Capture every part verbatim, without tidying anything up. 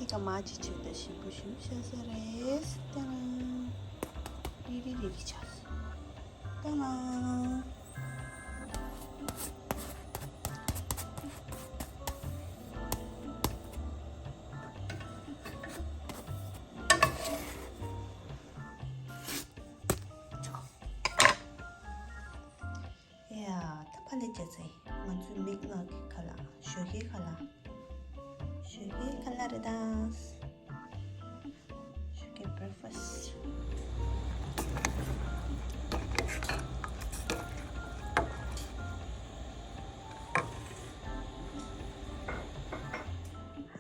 ཀ་མ་ཅི་བྱོས་ད་ཞིམ་པོ་ཞིམ་ཤ་ས་རེད། ཏང་། རི་རི་རི་རི་ཆགས་སོང་། ཏང་། ཡ། ད་ཕ་ལེ་བྱས་ཚེ་ང་ཚོའི་མིག་ནག་གི་ཁ་ལག་ཞོགས་ཀའི་ཁ་ལག་ཞོགས་ཀའི་ཁ་ལག་རེད་ད། ཞོགས་ཀའི་བྷི་རེག་ཕ་སི།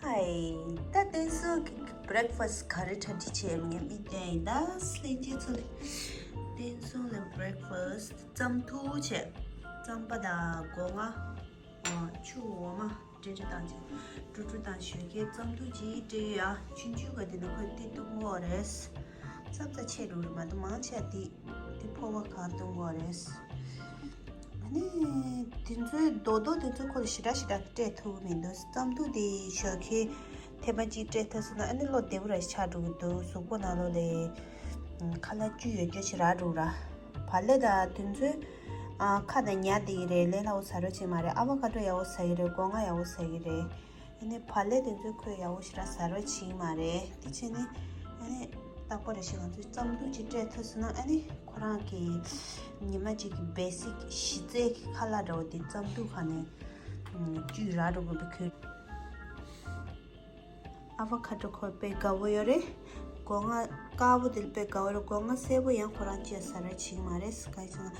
ཧའི། ད་བསྟན་སྲུང་གི་བྷི་རེག་ཕ་སི་ག་རེ་གྲ་སྒྲིག་བྱས་ཡོད་མེད་ངས་མིག་སྟོན་ཡིན་ད། ལྷན་རྒྱས་ཚོ་ལ་བསྟན་སྲུང་ལ་བྷི་རེག་ཕ་སི་རྩམ་ཐུག་བྱས། རྩམ་པ་དང་སྒོ་ང་། ཆུ་འོ་མ་སྤྲེལ་སྤྲེལ་བཏང་ཅིག་དཀྲུག་དཀྲུག་བཏང་ཞོགས་ཀའི་རྩམ་ཐུག་ཅིག་སྤྲད་ཡ། ཆུང་ཆུང་ག་དེ་ནི་ཁོས་དེ་བཏུང་གོ་རེད། རྩམ་ཙམ་ཆེ་རུ་རེད་མ་གཏོགས་མང་ཆེ་དེ་དེ་ཕོ་བ་གང་བཏུང་གོ་རེད། ཨ་ནི་དེ་ཚོའི་རྡོག་རྡོག་དེ་ཚོ་ཁོ་ལ་ཞེ་དྲག་ཞེ་དྲག་སྤྲད་ཐུབ་ཀྱི་མི་འདུག་རྩམ་ཐུག་དེ་ཞོགས་ཀའི་ཐེངས་མ་གཅིག་སྤྲད་ཐུབ་སོང་ན་ཨ་ནི་བློ་བདེ་པོ་ར་ཆགས་འགྲོ་གི་འདུག་གཟུགས་པོ་ནང་ལོགས་ལ་ཁ་ལག་བཅུད་ཡོད་རྒྱུ་ཞེ་དྲག་འགྲོ་ར། བག་ལེབ་དང་དེ་ཚོའི་ཨ། ཁ་དང་ཉ་དེ་ཡི་རེད། ལས་སླ་བོ་ཟ་རོགས་བྱེད་མ་རེད། ཨ་བ་ཀ་ཏྲོ་ཡག་པོ་ཟ་གི་རེད། སྒོ་ང་ཡག་པོ་ཟ་གི་རེད། ཨ་ནི་བག་ལེབ་དེ་ཚོ་ཁོས་ཡག་པོ་ཞེ་དྲག་ཟ་རོགས་བྱེད་མ་རེད། དེ་བྱས་ནས་ཨ་ནི་རྟག་པར་རེ་ཞིག་ང་ཚོས་རྩམ་ཐུག་ཅིག་སྤྲད་ཐུབ་སོང་ན་ཨ་ནི་ཁོ་རང་གི་ཉི་མ་གཅིག་གི་བེ་སིག་གཞི་རྩའི་གི་ཁ་ལག་འདྲ་བོ་དེ་རྩམ་ཐུག་ཁ་ནས་བཅུད་རག་འགྲོ་དགོས་པའི་ཁུལ། ཨ་བ་ཁ་ཏྲོ་ཁོ་དཔེ་དགའ་བོ་ཡོད་རེད། སྒོ་ང་དཀར་པོ་དེ་དཔེ་དགའ་བོ་རེད། སྒོ་ང་སེར་པོ་ཡང་ཁོ་རང་ཅིག་ཟ་ར་བྱེད་མ་རེད། ག་ཡིན་ཟེར་ན་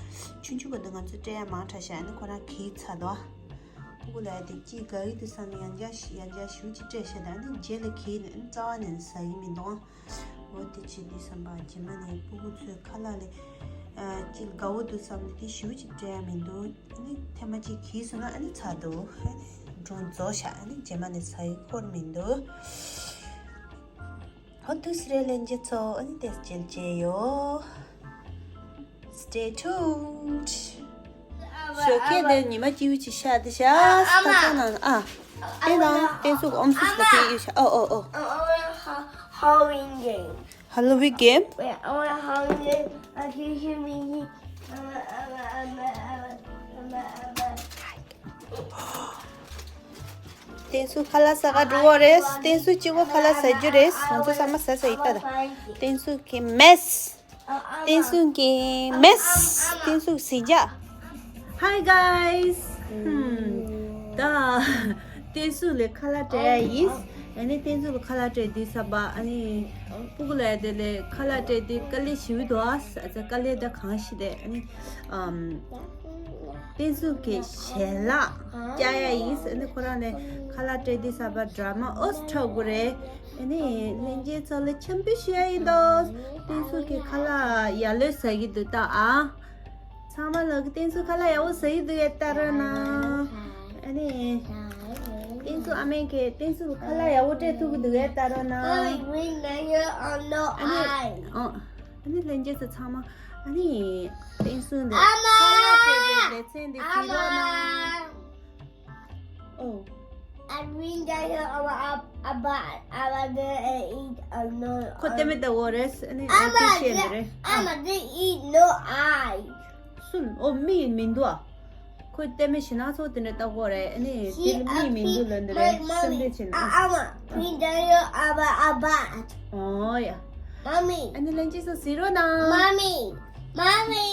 ཆུང་ཆུང་ག་དུ་ང་ཚོ་སྤྲད་ཡ་མང་དྲགས་ཤག་ཨ་ནི་ཁོ་རང་གིས་ཚ་དོ། ཕྲུ་གུ་ལ་ཡ་དེ་ཅིག་དགའ་གི་འདུག་བསམ་ནས་ཡང་བསྐྱར་ཡང་བསྐྱར་ཞུ་ཅིག་སྤྲད་ཤག་ད་ཨ་ནི་རྗེས་ལ་གིས་ནས་ཨ་ནི་རྩ་བ་ནས་ཟ་གི་མི་འདུག་འོ་དེ་བྱེད་དུས་ཙམ་པ་རྗེས་མ་ནས་ཕྲུ་གུ་ཚོའི་ཁ་ལག་ལས་ཅིག་དགའ་བོ་འདུག་བསམ་ནས་དེ་ཞུ་ཅིག་སྤྲད་ཡ་མི་འདུག་ཨ་ནི་ཐེངས་མ་གཅིག་གིས་སོང་ན་ཨ་ནི་ཚར་འདུག་ཨ་ནི་སྒྲུང་རྫོགས་ཤག་ཨ་ནི་རྗེས་མ་ནས་ཟ་ཡི་ཁོར་མི་འདུག་ཧོ་ཏུ་སི་རེ་ལན་ཇེ་ཚོ་ཨ་ནི་ཏེས་ཇེལ་ཇེ་ཡོ། Stay tuned. ཞོགས་ཀས་འདི་ཉི་མ་སྐྱིད་པོ་ཅིག་ཤར་འདི་ཤག་ད་ཚོ་ནང་ཨ། ཨེ་ནང་ཏེན་སུ་ཨོམ་སུ་ལ་ཕེ་ཡོད་ཤག་ཨོ་ཨོ་ཨོ། Halloween game. Halloween game? Wait, I want a Halloween game. I can hear me. ཏེན་སུ་ཁ་ལག་ཟ་ག་འགྲོ་བ་རེད། ཏེན་སུ་གཅིག་པོ་ཁ་ལག་ཟ་རྒྱུ་རེད། ང་ཚོ་ཚང་མ་ཟ་ཟ་ཡི་ད་ད། ཏེན་སུ་གི་མེས། ཏེན་སུ་གི་མེས། ཏེན་སུ་གི་ཟི་ཇ། Hi guys. ད་ཏེན་སུ་ལ་ཁ་ལག་སྤྲད་ཡ་ཡིན། ཨ་ནི་ཏེན་སུ་ལ་ཁ་ལག་སྤྲད་དུས་ཙམ་པ་ཨ་ནི་ཕྲུ་གུ་ལ་ཡ་དེ་ལ་ཁ་ལག་སྤྲད་དུས་དཀའ་ལས་ཞེ་པོ་འདུག་ཨ་ཙི་དཀའ་ལས་ད་གང་ཞིག་རེད། ཨ་ནི་ཨམ། ཏེན་སུ་གི་ཞལ་ལག་བཅག་ཡ་ཡིན་ཟེར་ནས་ཁོ་རང་ནས་ཁ་ལག་སྤྲད་དུས་ཙམ་པ་འདྲ་མ་ཨོས་ཁྲག་དགོས་རེད། ཨ་ནི་ལྷན་རྒྱས་ཚོ་ལ་འཚམས་འདྲི་ཞུ་ཡ་ཡིན་ད། ཏེན་སུ་གི་ཁ་ལག་ཡ་ལོས་ཟ་གི་འདུག་ད་ཨ། ཚང་མ་ལ་གི་ཏེན་སུ་ཁ་ལག་ཡག་པོ་ཟ་གི་འདུག་ཡ་ལྟ་རོགས་གནང་། ཨ་ནི། ཏེན་སུ་ཨ་མས་ཀྱི་ཏེན་སུ་ཁ་ལག་ཡག་པོ་སྤྲད་ཐུབ་ཀྱི་འདུག་ཡ་ལྟ་རོགས་གནང་། Only green layer on no eye. ཨ་ནི་ལྷན་རྒྱས་ཚོ་ཚང་མ་ཨ་ནི་ཏེན་སུ་འདི་ཁ་ལག་སྤྲད་པའི་ལེ་ཚན་འདི་གཟིགས་རོགས་གནང་། ཨོ། I mean that you are a, a bad, I was there and eat a no. ཁོ་ལྟད་མོ་ལྟ་བོ་རེད། ཨ་ནི་ཨ་ཏི་ཤེས་འདི་རེད། I'm a did eat no eye. སུན་ཨོ་མི་མི་འདུག་ཨ། ཁོས་ལྟད་མོ་ཞེ་ནག་ཚོ་དེ་འདྲ་ལྟ་གོ་རེད། ཨ་ནི་དེ་མི་མི་འདུག་ལོན་དེ་རེད། སེམས་པའི་ཆེ་ན། I'm a pindayo, I'm a bat. ཨོ་ཡ། Mommy. ཨ་ནི་ལན་ཅི་སོ་ཟེར་རོ་ན། Mommy. Mommy.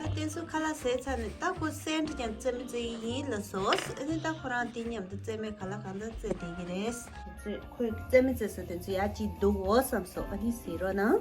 ད་ཏན་སུ་ཁ་ལག་ཟས་ཚར་ནས་ད་ཁོ་སེན་ཊི་ཀྱང་རྩེད་མོ་རྩེ་ཡི་ཡིན་ལ་སོ། ཨ་ནི་ད་ཁོ་རང་དེ་མཉམ་དུ་རྩེད་མོ་ག་ལ་གང་འདྲ་རྩེ་བསྡད་ཀྱི་རེད། ཁོས་རྩེད་མོ་རྩེ་ས་དེ་ཚོ་ཡག་ཅིག་འདུག་འོ་བསམ་སོང་། ཨ་ནི་གཟིགས་རོགས་གནང་།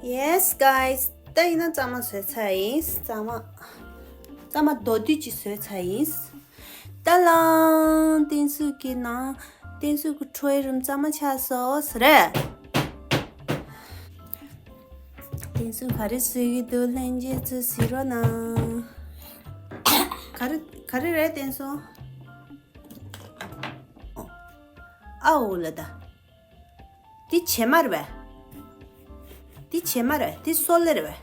Yes, guys. ད་ཡིན་ན་གཙང་མ་བཟོས་ཚར་ཡིན། གཙང་མ། གཙང་མ་མདོར་བསྡུས་ཅིག་བཟོས་ཚར་ཡིན། ད་ལང་བསྟན་སྲུང་གི་ནང་། བསྟན་སྲུང་གི་ཁྲོའི་རུམ་གཙང་མ་ཆགས་སོང་རེད། བསྟན་སྲུང་ག་རེ་བཟོས་ཀྱི་འདུག་ལྷན་རྒྱས་ཚོས་གཟིགས་རོགས་གནང་། ག་རེ་ག་རེ་རེད་བསྟན་སྲུང་། ཨའོ་ལ་ད། འདི་བྱེ་མ་རེད་པས། འདི་བྱེ་མ་རེད། འདི་སོ་ལེ་རེད་པས།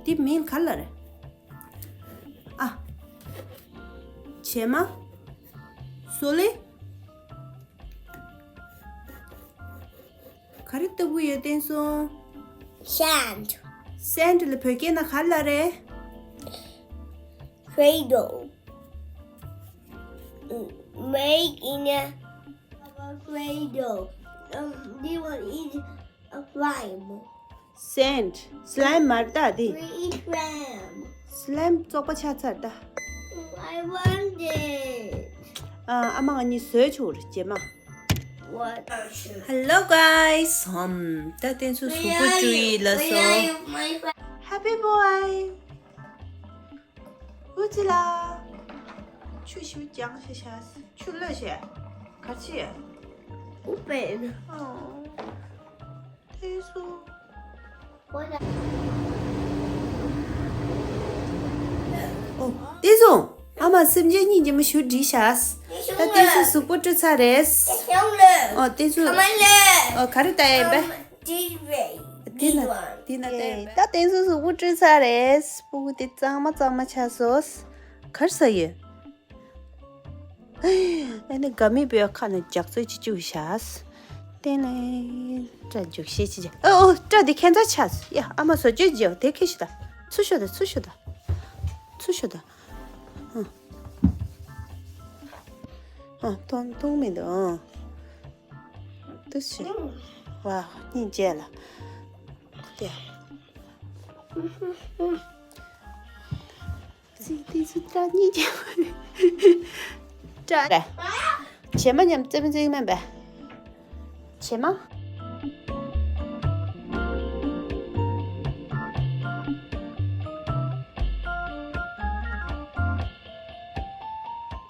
འདི་མིང་ག་ལ་རེད། ཨ། བྱེ་མ། སོ་ལེ། ག་རེ་ལྟ་བུ་ཡོད་བསྟན་སྲུང་། Sand. སེན་ཌི་ལ་བོད་སྐད་ན་ག་ལ་རེད། Cradle. Make in a cradle. Um, this one is a slime. སེན་ཌི། སི་ལའིམ་མ་རེད་ད་འདི། We eat slime. སི་ལའིམ་བཙོག་པ་ཆགས་ཚར་ད། I want it. ཨ། ཨ་མ་ང་གཉིས་བཟོས་ཆོག་རེད་རྗེས་མ། What? Hello guys. ཧམ། ད་བསྟན་སྲུང་གཟུགས་པོ་བཀྲུ་ཡི་ལ་སོ། Happy boy. ཨུ་ཙི་ལ། ཆུ་ཞིག་ཀྱང་ཤ་ཤ། ཆུ་ལོས་ཤེ། ག་ཅི། ཨུ་པེན། ཨོ། ཐེ་སུ། ཨོ། བསྟན་སྲུང་། ཨ་མ་སེམས་ཅན་གཉིས་ཀྱི་མི་ཞུ་བྲིས་ཤག་ད་བསྟན་སྲུང་གཟུགས་པོ་བཀྲུ་ཚར་རེད། ཨོ་བསྟན་སྲུང་། ཨོ་ག་རེ་ལྟ་ཡིན་པས། དེ་ན་དེ་ན་ལྟ་ཡིན་པས། ད་བསྟན་སྲུང་གཟུགས་པོ་བཀྲུས་ཚར་རེད། སྤུ་གུ་དེ་གཙང་མ་གཙང་མ་ཆགས་སོང་། གར་ས་ཡོད། ཨ་ནི་དགའ་མི་བོའི་ཁ་ནས་ལྗགས་རྩོལ་ཅིག་བཅུག་བཞག་སྟེང་ལ་སྐྲ་འཇུག་ཤེས་ཅི་བྱ། ཨོ་ཨོ་སྐྲ་དེ་ཁྱད་མཚར་ཆགས་སོང་། ཡ་ཨ་མ་བཟོ་བཅོས་བྱེད་དེ་ཁྱེར་ཤོག་ད། ཚུར་ཤོག་ད། ཚུར་ཤོག་ད། ཚུར་ཤོག་ད། ཨ་ཨ་མཐོང་མཐོང་མི་འདུག་ཨ་ཏུ་ཤི། ཝ་སྙིང་རྗེ་ལ། དེ། ཙི་ཏི་ཙི་སྐྲ་གཉིས་ཀྱང་། སྐྲ་རེད། བྱེ་མ་མཉམ་རྩེད་མོ་རྩེ་གི་མིན་པས། བྱེ་མ།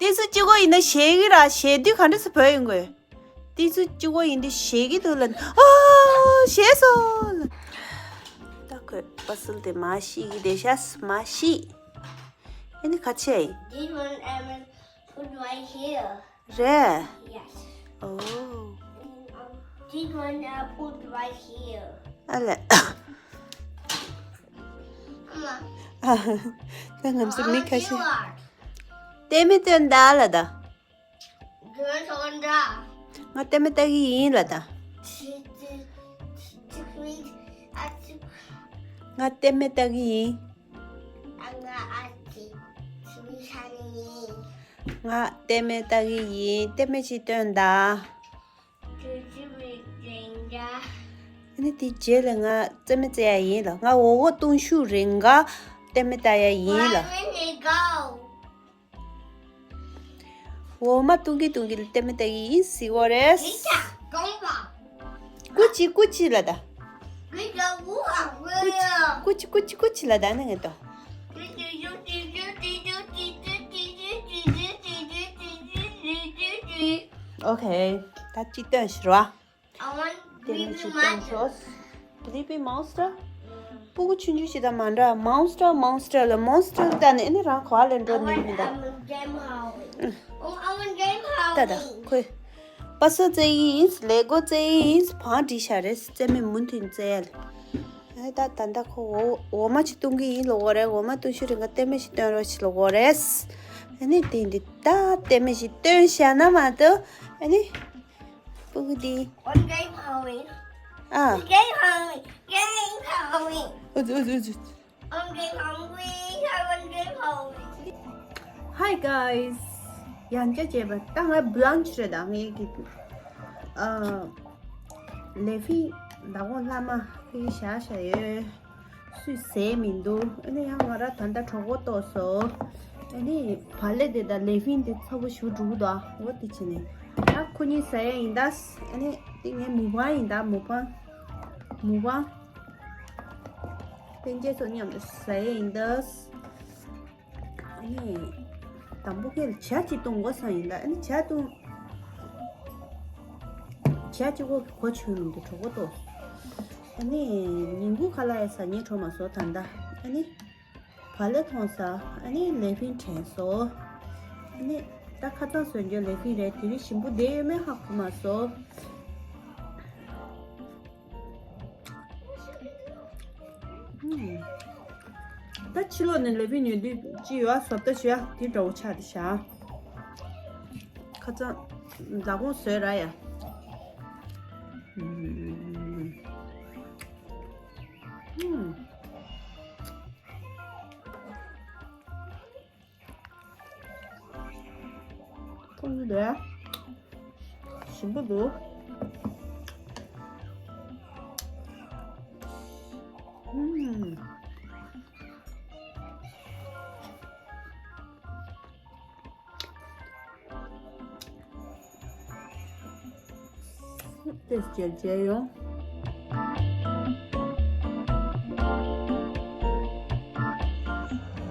དེ་ཚོ་གཅིག་པོ་ཡིན་ན་ཞེད་གི་ར། ཞེད་དུས་ག་འདྲ་སེ་བོད་ཡོང་དགོས། དེ་ཚོ་གཅིག་པོ་ཡིན་དུས་ཞེད་ཀྱི་འདུག་ལ། ཨོ་ཞེད་སོང་། ད་ཁོས་པ་སིལ་དེ་མ་ཤི་གི་བསྡད་ཤག་མ་ཤི། ཨ་ནི་ག་ཆེ། This one I will put right here. རེད། Yes. ཨོ། This one I put right here. ཨ་ལེ། ཨ་ད་ང་ཚོ་མི་ཁ་ཤས། རྟེན་མི་སྟོན་ད་ལ་ད། ང་རྟེན་མི་ལྟ་གི་ཡིན་ལ་ད། ང་རྟེན་མི་ལྟ་གི་ཡིན། ང་རྟེན་མི་ལྟ་གི་ཡིན། རྟེན་མི་ཅིག་སྟོན་ད། ཨ་ནི་དེ་རྗེས་ལ་ང་རྩེད་མོ་རྩེ་ཡ་ཡིན་ལ། ང་འོ་མ་བཏུང་ཤུགས་རིང་ག་རྟེན་མི་ལྟ་ཡ་ཡིན་ལ། འོ་མ་བཏུང་གི་བཏུང་གི་ལ་རྟེན་མི་ལྟ་གི་ཡིན་ཟེར་གོ་རེད། ཀུ་ཅི་ཀུ་ཅི་ལ་ད། ཀུ་ཅི་ཀུ་ཅི་ཀུ་ཅི་ཀུ་ཅི་ལ་ད་ནི་ངེས་ཏོ། ཨོ་ཁེ། ད་ཅི་སྟོན་ཤི་ར། I want དེ་ནས་Creepy ཅི་སྟོན་Monster. ཤོག Creepy Monster. སྤུ་གུ་ཆུང་ཆུང་ཞིག་དང་མ་འདྲ། Monster Monster ལ་Monster ལྟ་ནས་ཨ་ནི་རང་ག་བ་ལ་འགྲོ་ནི་མི་འདུག་ད་ད་ཁོས་པ་སེལ་རྩེ་ཡིན། ལེ་གོ་རྩེ་ཡིན། བང་བསྒྲིགས་བཞག་རེད། རྩེད་མོ་མུ་མཐུད་རྩེ་ཡ་ལ། ཨ་ད་ད་ད་ཁོ་འོ་འོ་མ་ཅིག་བཏུང་གི་ཡིན་ལབ་ཀྱི་རེད། འོ་མ་བཏུང་ཤུལ་རིང་ག་རྟེན་མོ་ཞིག་སྟོན་རོགས་བྱེད་ལབ་ཀྱི་རེད། ཨ་ནི་དེ་འདི་ད་རྟེན་མོ་ཞིག་སྟོན་བཞག་ན་མ་གཏོགས་ཨ་ནི། སྤུ་གུ་འདི། One game home. ཨ། Game home. Game home. ཨུ་ཙི་ཨུ་ཙི་ཨུ་ཙི། One game home. One game home. Hi guys. ཡང་བསྐྱར་བྱས་པ་ད་ང་brunch རེད་ད། ངའི་གི་ཨ་ལེ་ཕིན་ད་གོང་ལྷ་མ་ཁོའི་ཞག་ཞག་ཡོད། སུས་ཟས་མི་འདུག་ཨ་ནི་ཡང་ང་ར་ད་ལྟ་གྲོད་ཁོག་ལྟོགས་སོང་། ཨ་ནི་བ་ལེ་དེ་དང་ལེ་ཕིན་དེ་ཚ་པོ་ཞུ་འགྲོ་གི་འདུག་འོ་དེ་བྱས་ནས་ད་ཁོ་གཉིས་ཟ་ཡ་ཡིན་ད། ཨ་ནི་དེ་ངའི་མུག་པང་ཡིན་ད། མུག་པང་། མུག་པང་། ལྷན་རྒྱས་ཚོ་མཉམ་དུ་ཟ་ཡས་ཡིན་ད། ཨ་ནི། དང་པོ་ཁྱེད་ཇ་ཅིག་བཏུང་དགོས་བསམ་ཡིན་ད། ཨ་ནི་ཇ་བཏུང་། ཇ་གཅིག་པོ་གི་གོ་ཆོད་མི་འདུག་གྲོད་ཁོག་ལྟོགས། ཨ་ནི། ཉིན་གུང་ཁ་ལག་ཡང་ཟ་སྙིང་བྲོ་མ་སོང་ད་ལྟ། ཨ་ནི། བག་ལེབ་འཐུང་ས། ཨ་ནི་ལེ་ཕིན་དྲན་སོང་། ཨ་ནི། ད་ཁ་རྩང་བཟོས་རྒྱུ་ལེ་ཕིན་རེད། དེ་རིང་ཞིམ་པོ་བསྡད་ཡོད་མེད་ཧ་གོ་མ་སོང་། ཨུམ། ད་ཕྱི་ལོགས་ནས་ལེ་ཕིན་ཉོ་དུས་ཅི་ཡོད་ཨ། བཟོ་ལྟ་ཞུ་ཡ་དེ་འདྲ་བོ་ཆགས་བསྡད་ཤག་ཁ་རྩང་། མདང་དགོང་བཟོས་ར་ཡ། ཨུམ། ཨུམ། ཁོང་ཚོ་དེ་ཞིམ་པོ་འདུག་ཨུམ། ཏེས་ཇེལ་ཇེལ་ཡོང་།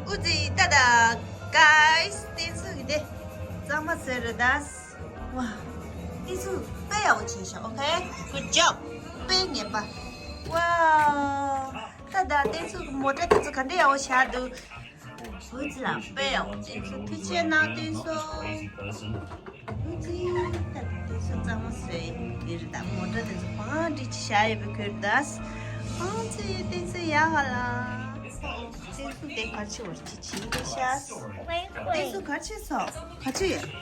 ཨུ་ཙི་ཏ་ཏ། Guys, བསྟན་སྲུང་གི་དེ་གཙང་མ་ཟེར་རེད་ད། ཝ། བསྟན་སྲུང་དཔེ་ཡག་པོ་བྱས་ཤག Okay, good job. དཔེ་ངན་པ། ཝའོ། ཏ་ཏ། བསྟན་སྲུང་གི་མོ་ཊ་དེ་ཚོ་ག་འདྲ་ཡག་པོ་བཞག་འདུག་ཨུ་ཙི་ལགས་དཔེ་ཡག་པོ། བསྟན་སྲུང་ཐུགས་རྗེ་གནང་། བསྟན་སྲུང་། ཨུ་ཙི། ད་བསྟན་སྲུང་གཙང་མ་བཟོས་ཡོད་རེད་ད། མོ་ཊ་དེ་ཚོ་བང་སྒྲིག་ཅིག་བཞག་ཡོད་པའི་ཁུལ་ད། ཨང་ཙི། བསྟན་སྲུང་ཡག་ག་ལ། བསྟན་སྲུང་དེ་ག་རེ་བྱེད་པ་རེད། ཅི་བྱེད་ཀྱི་ཤག་བསྟན་སྲུང་ག་རེ་བྱེད་སོང་། ག་རེ་བྱེད་ཡོད།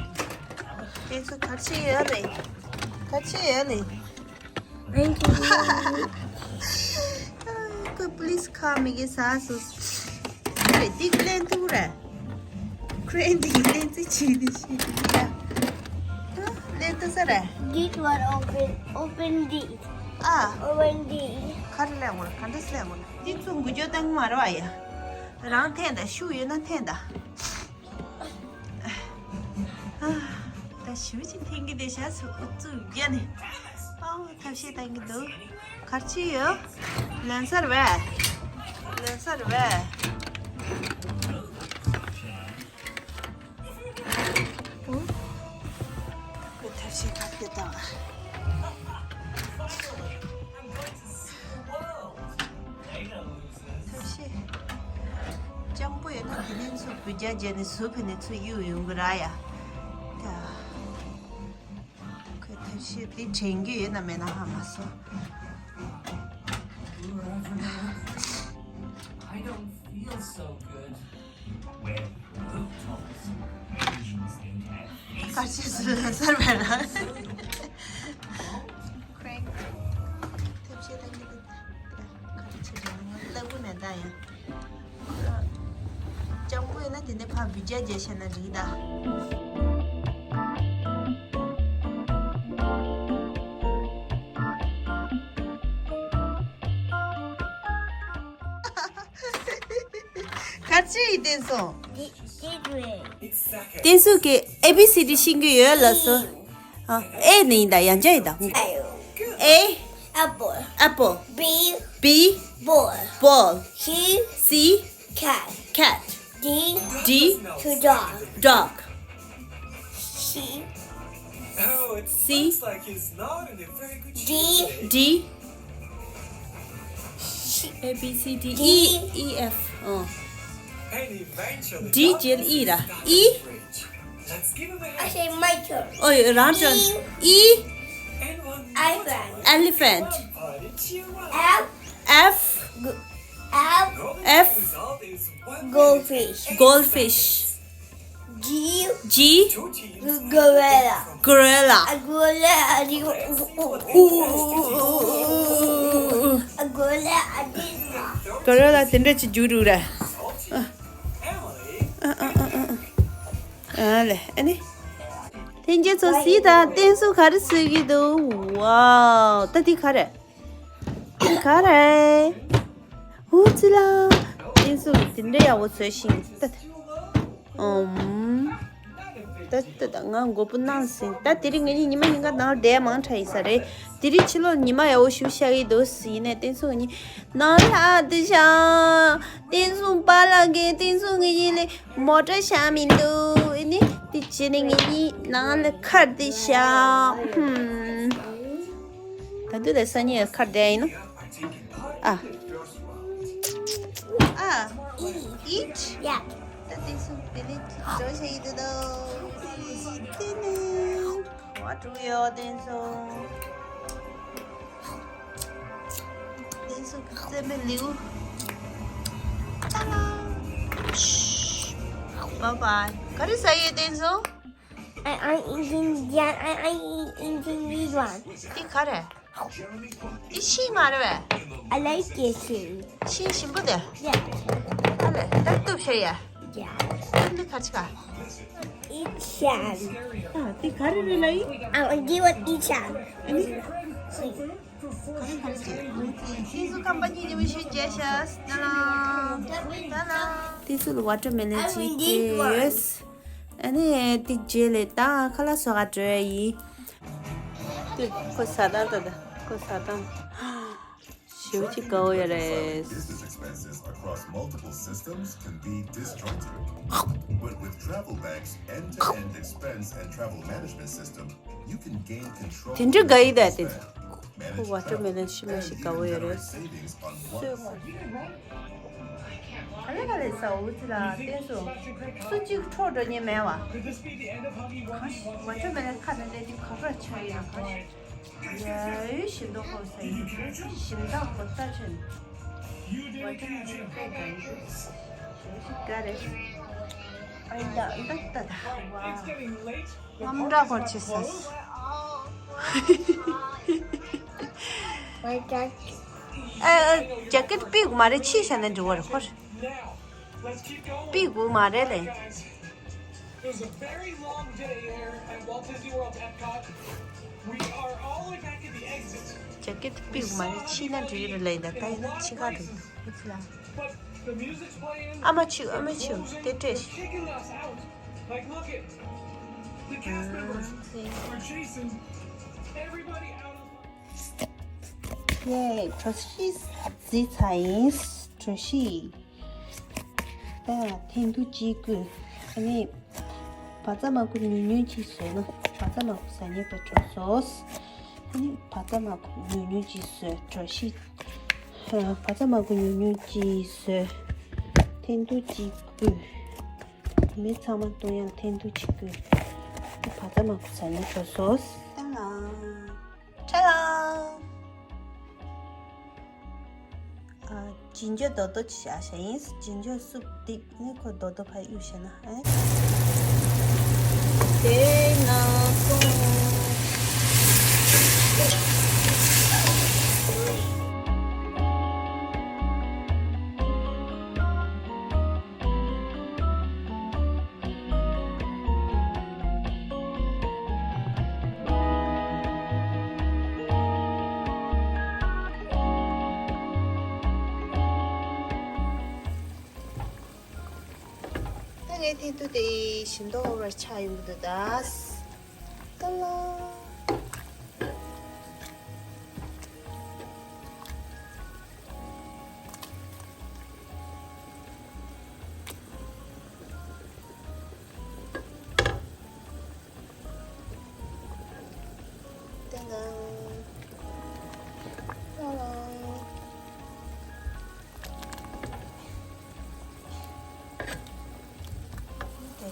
བསྟན་སྲུང་ག་རེ་བྱེད་ཡོད་རེད། ག་རེ་བྱེད་ཡོད་རེད། Thank you. ཁོས་པུ་ལིས་ཁ་མི་དགེ་ཟ་སོང་། རེད། འདི་ལེན་ཐུབ་རེད། ཁོས་འདི་ལེན་ཚེ་བྱེད་འདི་བྱེད་འདི་ཡ། ལེན་ཐུབ་ས་རེད། This one open, open this. ཨ། Open this. ག་རེ་ལེན་དགོས་རེད། ག་འདྲས་ལེན་དགོས་རེད། འདི་ཚུར་འགུལ་སྐྱོད་གཏོང་གི་མ་རེད་པ་ཡ། རང་འཐེན་དང་། ཤུགས་ཡོད་ན་འཐེན་དང་། ད་ཞུ་ཅིག་འཐེན་གྱི་བསྡད་ཤག་སུ་ཨུ་ཙུག་རྒྱ་ནི། ཨའོ། ཐབས་ཤེས་བཏང་གི་འདུག་ག་རེ་བྱེད་ཀྱི་ཡོད། ལོན་ས་རེད་པས། ལོན་ས་རེད་པས། ཨོ། ཁོས་ཐབས་ཤེས་ག་རེ་བཏང་། ཐབས་ཤེས། སྤྱང་པོ་ཡོད་ན་དེ་ནས་ཚུར་འབུད་རྒྱག་བྱས་ནས་ཟུར་ཕུད་ནས་ཚུར་གཡུག་ཡོང་གི་རེད་ཡ། ད། ཁོས་ཐབས་ཤེས་དེ་དྲན་རྒྱུ་ཡོད་ན་མེད་ན་ཧ་མ་སོང་། I don't feel so good. With Luke Thomas, Asians in F. ག་རེ་བྱས་སོང་ལོན་ས་རེད་པས། Crank. ཐབས་ཤེས་བཏང་གི་འདུག་ག་རེ་བྱེད་རེད། ང་ལྟ་བུ་ནས་ད་ཡང་། སྤྱང་པོ་ཡིན་ན་དེ་ནས་ཕར་འབུད་རྒྱག་བྱས་བྱས་ན་འགྲིག་ད། ག་རེ་བྱས་ཡིན། བསྟན་སྲུང་། This, this way. བསྟན་སྲུང་གིས་A B C D ཤེས་ཀྱི་ཡོད་ལབ་སོང་། ཨ། A ནས་ཡིན་ད། ཡང་བསྐྱར་ཡིན་ད། Apple. A. Apple. Apple. B. B. Ball. Ball. C. C. Cat. Cat. D. D. Dog. Dog. C. Oh, it C. Looks like he's not in a very good shape D. Today. D. C. A B C D D. E F. ཨོ། And eventually, D ཇེལ་ཨི་ར། E. Let's give him a I hand. Say my turn. ཨོ་ཡ། རང་ཅོན། E. E. And one more time. Elephant. Elephant. One party, cheer up. F. F. F. Goldfish. Goldfish. G. G. Gorilla. Gorilla. Gorilla. Gorilla དེ་འདྲ་ཅིག་རྒྱུག་རུ་ར། ཨ་ལེ། ཨ་ནི། ལྷན་རྒྱས་ཚོ་གཟིགས་དང་། བསྟན་སྲུང་ག་རེ་བཟོས་ཀྱི་འདུག Wow. ད་འདི་ག་རེ། འདི་ག་རེ། ཧུ་ཙི་ལ། བསྟན་སྲུང་དེ་འདྲ་ཡག་པོ་བཟོས་ཤིང་ད། ཨོམ། ད་ད་ད་ང་མགོ་པོ་ན་ཟིན། ད་དེ་རིང་ངེད་གཉིས་ཉི་མ་ཉིན་གང་ནང་བསྡད་མང་དྲགས་ཡིན་ས་རེད། དེ་རིང་ཕྱི་ལོགས་ཉི་མ་ཡག་པོ་ཞིག་ཤར་གྱི་འདུག་ཡིན་ནའི་བསྟན་སྲུང་གཉིས་ནང་ལ་ཨ་དེ་ཤ། བསྟན་སྲུང་པཱ་ལགས་ཀྱིས་བསྟན་སྲུང་གི་ཡིན་ལས་མོ་ཊ་བཞག་མི་འདུག་ཨེ་ནི་དེ་བྱས་ནས་ངེད་གཉིས་ནང་ལ་ཁར་དེ་ཤ། ཧུམ། ད་དུང་ལས་སང་ཉིན་ཁར་བསྡད་ཡིན་ནོ། ཨ། ཨ། ཨིཊ། ཡ། ད་བསྟན་སྲུང་དེ་ནས་འགྲོ་བྱ་ཡི་འདུག་དོ། དེ་ནས་ག་པར་འགྲོ་ཡོད་བསྟན་སྲུང་། བསྟན་སྲུང་གི་རྩེད་མོའི་ལེའུ། ཏ་ལ། Bye bye. ག་རེ་ཟ་ཡི་བསྟན་སྲུང་། I, I eating, yeah, I, I eat- eating this one. འདི་ག་རེད། འདི་ཤིང་མ་རེད་པས། I like it. ཤིང་ཞིམ་པོ་དེ། Yeah. ཨ་ལས་ད་གཏུབ་བྱེད་ཡ། Yeah. འདི་ག་ཅི་ག Ichan. ཨ་འདི་ག་རེ་རེད་ལ་ཡིན། I will give it Ichan. ཨ་ནི། ཁ་པར་གཉིས་ནས་མི་ཤེས་རྒྱལ་ཤ་ན་ལ། ད་ལ། དེ་ཚོ་ལ་ཝ་ཊར་མེ་ལོན་ཅིག་སྤྲད་ཡོད། ཨ་ནི་དེ་རྗེས་ལས་ད་ཁ་ལག་བཟོ་ག་འགྲོ་ཡ་ཡིན། དེ་ཁོ་ཟ་སྟངས་ད་ད་ཁོ་ཟ་སྟངས། ཞེ་པོ་ཅིག་དགའ་བོ་ཡོད་རེད། Business expenses across multiple systems can be disjointed. But with Travel Bank's end-to-end expense and travel management system, you can gain control དེ་འདྲ་དགའ་ཡི་ད་དེ། ཁོ་ཝ་ཊར་མེ་ལོན་ཤི་མ་ཤི་དགའ་བོ་ཡོད་རེད། སོས་མ། ག་ལེ་ག་ལེ་ཟ་འུ་ཙི་ལ་བསྟན་སྲུང་། སུ་གཅིག་འཕྲོག་འགྲོ་ཉེན་མེད་བ། ཝ་ཊར་མེ་ལོན་ཁ་ནས་སླེབས་དུས་ག་པར་ཆགས་ཡོད་ན་ག་ཞིག་ཡའི་ཞིམ་མདོག་ཁོག་ས་ཡིན། ཞིམ་མདོག་ཁོག་ས་ཆེན། ཝ་ཊར་མེ་ལོན་དཔེ་དགའ་ཡོད། ཞིམ་ཞིམ་དགའ་རེད། ཨ་ཡ་ད་ད་ད་ཝ། ལམ་འདྲ་སྐོར་ཆེ་ས། ཨ་ཨ་ཇེ་ཀེད་ཕུད་དགོས་མ་རེད། ཕྱིས་བཞག་ན་འགྲིག་པ་རེད་ཁོ། ཕུད་དགོས་མ་རེད་ལེ། It was a very long day here at Walt Disney World Epcot. We are all the way back at the exit. ཇེ་ཀེད་ཕུད་དགོས་མ་རེད། ཕྱིས་ན་འགྲིག་གི་རེད་ལེ། ད་ད་ཡིན་ན་ཕྱི་ཁ་འགྲོ་འདུག་ཨ་ཙི་ལ། But the music's playing, ཨ་མ་ཕྱིས་ཨ་མ་ཕྱིས་དེ་སྤྲད་ཤིག Kicking us out. Like, look at the cast members are chasing everybody out of ཡེ། གྲོ་ཞིབ་བརྫིས་ཚར་ཡིན། གྲོ་ཞིབ། ད་ཐེངས་དུ་གཅིག་སྐུ། ཨ་ནི། བ་ཚྭ་མར་ཁུ་ཉུང་ཉུང་གཅིག་བཟོས་ན་བ་ཚྭ་མར་ཁུ་ཟ་ཉེན་པའི་གྲོགས་སོ། ཨ་ནི་བ་ཚྭ་མར་ཁུ་ཉུང་ཉུང་གཅིག་བཟོས། གྲོ་ཞིབ། བ་ཚྭ་མར་ཁུ་ཉུང་ཉུང་གཅིག་བཟོས། ཐེངས་དུ་གཅིག་སྐུ། མི་ཚང་མ་བཏུང་ཡང་ཐེངས་དུ་གཅིག་སྐུ། བ་ཚྭ་མར་ཁུ་ཟ་ཉེན་གྲོགས་སོ། ཏང་ལ། ཁྲ་ལ། ཨ། ཇིན་ཇར་རྡོག་རྡོག་ཅིག་བཞག་བཞག་ཡིན། ཇིན་ཇར་སུབ་འདི་ནི་ཁོ་རྡོག་རྡོག་ཕར་གཡུག་བཞག་ན་ཨེ། དེ་ན་སོང་། ད་ངའི་ཐེངས་དུ་དེ་ཞིམ་མདོག་འོར་བར་ཆགས་ཡོང་གི་འདུག་ད། ཏ་ལ། ཏེ་ན། ཏ་ལ། ཏེ།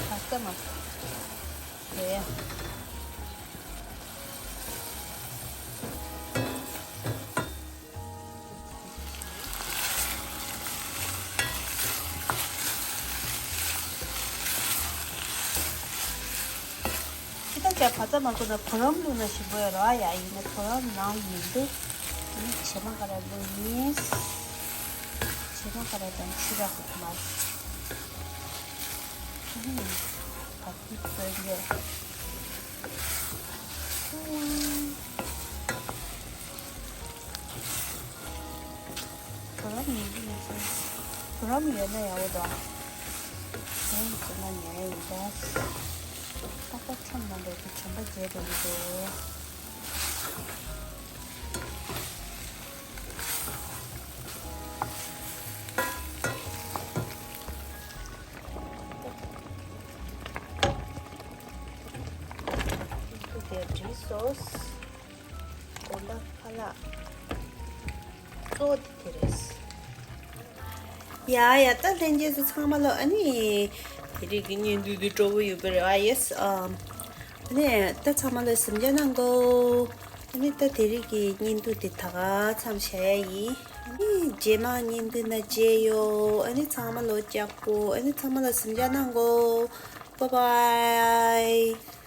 ཁ་ཏ་མ། ཏེ། ཁྱེད་ད་ཆ་བ་ཚྭ་མ་བསྐོལ་ན་གོ་རམ་བླུགས་ན་ཞིམ་པོ་ཡོད་ར་ཡ། ཡིན་ན་གོ་རམ་ནང་མི་འདུག་ཨ་ནི་བྱེ་མ་ཀ་ར་བླུགས་ཡིན། བྱེ་མ་ཀ་ར་དང་ཕྱུར་ར་ཧུ་མ། ཨ་ནི་བ་ཕུད་བཙོས་ཡོད། གོ་རམ་ཡོད་ཀྱི་མི་འདུག་གོ་རམ་ཡོད་ན་ཡག་པོ་འདུག་གོ་རམ་བཙོས་ན་ཉལ་ཡ་ཡིན་ད། ཏག་ཏག་ཁྲོམ་ནང་འགྲོ་དུས་དྲན་པ་བརྗེད་འགྲོ་གི་འདུག་དེ་ཌི་སོ་སི། དགོང་དག་ཁ་ལག་གཙོ་བོ་དེ་དེ་རེད། ཡ་ཡ། ད་ལྷན་རྒྱས་ཚོ་ཚང་མ་ལ་ཨ་ནི་དེ་རིང་གི་བརྙན་ཐུང་འདི་སྤྲོ་པོ་ཡོད་པ་རེད་ཨ། ཡེ་སི། ཨམ། ཨ་ནི་ད་ཚང་མ་ལ་གཟིམ་འཇག་གནང་གོ། ཨ་ནི་ད་དེ་རིང་གི་བརྙན་ཐུང་དེ་ད་ག་མཚམས་བཞག་ཡ་ཡིན། ཨ་ནི་རྗེས་མ་བརྙན་ཐུང་ནང་མཇལ་ཡོང་། ཨ་ནི་ཚང་མ་ལ་ལྕགས་པོ། ཨ་ནི་ཚང་མ་ལ་གཟིམ་འཇག་གནང་གོ། Bye bye.